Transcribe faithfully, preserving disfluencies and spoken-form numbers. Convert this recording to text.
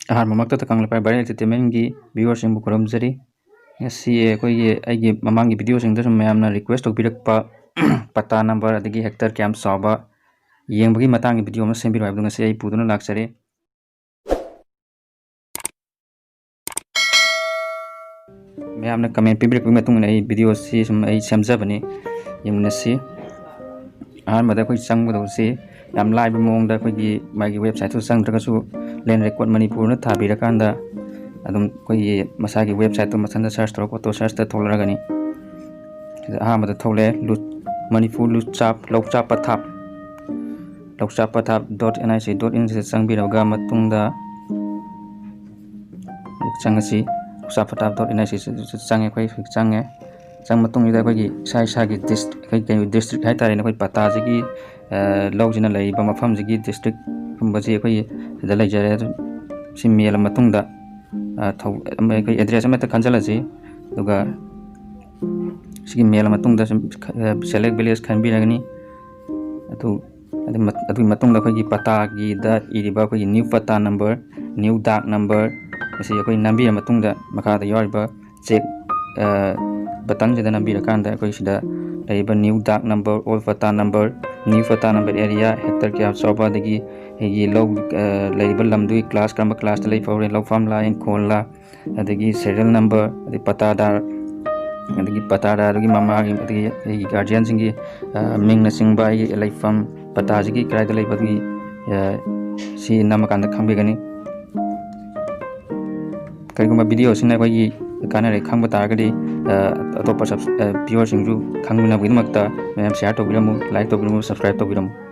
ꯑꯍꯥꯟꯕꯃꯛꯇꯗ Kangleipak Viral Entertainmentꯒꯤ viewerꯁꯤꯡꯕꯨ ꯈꯨꯔꯨꯝꯖꯔꯤ꯫ ꯉꯁꯤ ꯑꯩꯈꯣꯏꯒꯤ, ꯑꯩꯒꯤ ꯃꯃꯥꯡꯒꯤ videoꯁꯤꯡꯗꯁꯨ ꯃꯌꯥꯝꯅ request ꯇꯧꯕꯤꯔꯛꯄ ꯄꯇꯥ number ꯑꯗꯒꯤ hectare ꯀꯌꯥꯝ ꯆꯥꯎꯕ ꯌꯦꯡꯕꯒꯤ ꯃꯇꯥꯡꯒꯤ video ꯑꯃ ꯁꯦꯝꯕꯤꯔꯣ ꯍꯥꯏꯕꯗꯨ ꯉꯁꯤ ꯑꯩ ꯄꯨꯗꯨꯅ ꯂꯥꯛꯆꯔꯦ꯫ ꯃꯌꯥꯝꯅ comment ꯄꯤꯕꯤꯔꯛꯄꯒꯤ ꯃꯇꯨꯡ ꯏꯟꯅ ꯑꯩ videoꯁꯤ ꯁꯨꯝ ꯑꯩ ꯁꯦꯝꯖꯕꯅꯤ꯫ ꯌꯦꯡꯃꯤꯟꯅꯁꯤ꯫ ꯑꯍꯥꯟꯕꯗ ꯑꯩꯈꯣꯏ ꯆꯪꯒꯗꯧꯕꯁꯤ ꯌꯥꯝ ꯂꯥꯏꯕ ꯃꯑꯣꯡꯗ ꯑꯩꯈꯣꯏꯒꯤ ꯃꯥꯒꯤ websiteꯇꯨ ꯆꯪꯗ꯭ꯔꯒꯁꯨ Land Record Manipurꯅ ꯊꯥꯕꯤꯔꯀꯥꯟꯗ ꯑꯗꯨꯝ ꯑꯩꯈꯣꯏꯒꯤ ꯃꯁꯥꯒꯤ websiteꯇꯨ ꯃꯊꯟꯇ search ꯇꯧꯔꯒ auto searchꯇ ꯊꯣꯛꯂꯛꯑꯒꯅꯤ꯫ ꯁꯤꯗ ꯑꯍꯥꯟꯕꯗ ꯊꯣꯛꯂꯛꯑꯦ, ꯂꯨ-, ꯃꯅꯤꯄꯨꯔ ꯂꯨꯆꯥꯞ, ꯂꯧꯆꯥꯞ ꯄꯊꯥꯞ, ꯂꯧꯆꯥꯞ ꯄꯊꯥꯞ dot N I C dot inꯁꯤꯗ ꯆꯪꯕꯤꯔꯒ ꯃꯇꯨꯡꯗ ꯆꯪꯉꯁꯤ꯫ ꯂꯧꯆꯥꯞ ꯄꯊꯥꯞ dot N I C ꯆꯪꯉꯦ, ꯑꯩꯈꯣꯏ ꯍꯧꯖꯤꯛ ꯆꯪꯉꯦ꯫ ꯆꯪꯉ ꯃꯇꯨꯡꯁꯤꯗ ꯑꯩꯈꯣꯏꯒꯤ ꯏꯁꯥ ꯏꯁꯥꯒꯤ ꯗꯤꯁ-, ꯑꯩꯈꯣꯏ ꯀꯩꯅꯣ district ꯍꯥꯏꯇꯥꯔꯦꯅꯦ, ꯑꯩꯈꯣꯏ ꯄꯇꯥꯁꯤꯒꯤ, ꯑ, ꯂꯧꯁꯤꯅ ꯂꯩꯔꯤꯕ ꯃꯐꯝꯁꯤꯒꯤ districtꯀꯨꯝꯕꯁꯤ ꯑꯩꯈꯣꯏꯒꯤ ꯁꯤꯗ ꯂꯩꯖꯔꯦ꯫ ꯁꯤ ꯃꯦꯜꯂ ꯃꯇꯨꯡꯗ, ꯑ, ꯊꯧ-, ꯑꯃ ꯑꯩꯈꯣꯏ address ꯑꯃ ꯍꯦꯛꯇ ꯈꯟꯖꯜꯂꯁꯤ꯫ ꯑꯗꯨꯒ ꯁꯤꯒꯤ ꯃꯦꯜꯂ ꯃꯇꯨꯡꯗ ꯁꯨꯝ, ꯑ, select village ꯈꯟꯕꯤꯔꯒꯅꯤ꯫ ꯑꯗꯨ, ꯑꯗꯨ ꯃꯠ-, ꯑꯗꯨꯒꯤ ꯃꯇꯨꯡꯗ ꯑꯩꯈꯣꯏꯒꯤ ꯄꯇꯥꯒꯤꯗ ꯏꯔꯤꯕ ꯑꯩꯈꯣꯏꯒꯤ new ꯄꯇꯥ number, new ꯗꯥꯛ number ꯑꯁꯤ ꯑꯩꯈꯣꯏ ꯅꯝꯕꯤꯔ ꯃꯇꯨꯡꯗ ꯃꯈꯥꯗ ꯌꯥꯎꯔꯤꯕ check, ꯑ, buttonꯁꯤꯗ ꯅꯝꯕꯤꯔꯀꯥꯟꯗ ꯑꯩꯈꯣꯏ ꯁꯤꯗ ꯂꯩꯔꯤꯕ new ꯗꯥꯛ number, old ꯄꯇꯥ number, new ꯄꯇꯥ number, area, hectare ꯀꯌꯥ ꯆꯥꯎꯕ, ꯑꯗꯒꯤ ꯑꯩꯒꯤ ꯂꯧ, ꯑ, ꯂꯩꯔꯤꯕ ꯂꯝꯗꯨꯒꯤ class, ꯀꯔꯝꯕ classꯇ ꯂꯩꯕ ꯍꯧꯔꯦ, ꯂꯧꯐꯝꯂꯥ, ꯏꯪꯈꯣꯜꯂꯥ, ꯑꯗꯒꯤ serial number, ꯑꯗꯒꯤ ꯄꯇꯥꯗꯥꯔ, ꯑꯗꯒꯤ ꯄꯇꯥꯗꯥꯔꯗꯨꯒꯤ ꯃꯃꯥꯒꯤ, ꯑꯗꯒꯤ ꯑꯩꯒꯤ guardianꯁꯤꯡꯒꯤ, ꯑ, ꯃꯤꯡꯅꯆꯤꯡꯕ, ꯑꯩꯒꯤ ꯂꯩꯐꯝ, ꯄꯇꯥꯁꯤꯒꯤ ꯀꯗꯥꯏꯗ ꯂꯩꯕꯒꯤ, ꯑ, ꯁꯤ ꯅꯝꯃꯀꯥꯟꯗ ꯈꯪꯕꯤꯒꯅꯤ꯫ ꯀꯔꯤꯒꯨꯝꯕ videoꯁꯤꯅ ꯑꯩꯈꯣꯏꯒꯤ ꯀꯥꯟꯅꯔꯦ ꯈꯪꯕ ꯇꯥꯔꯒꯗꯤ, ꯑ, ꯑꯇꯣꯞꯄ subs-, ꯑ, viewerꯁꯤꯡꯁꯨ ꯈꯪꯅꯕꯒꯤꯗꯃꯛꯇ ꯃꯌꯥꯝ share ꯇꯧꯕꯤꯔꯝꯃꯨ, like ꯇꯧꯕꯤꯔꯝꯃꯨ, subscribe ꯇꯧꯕꯤꯔꯝꯃꯨ꯫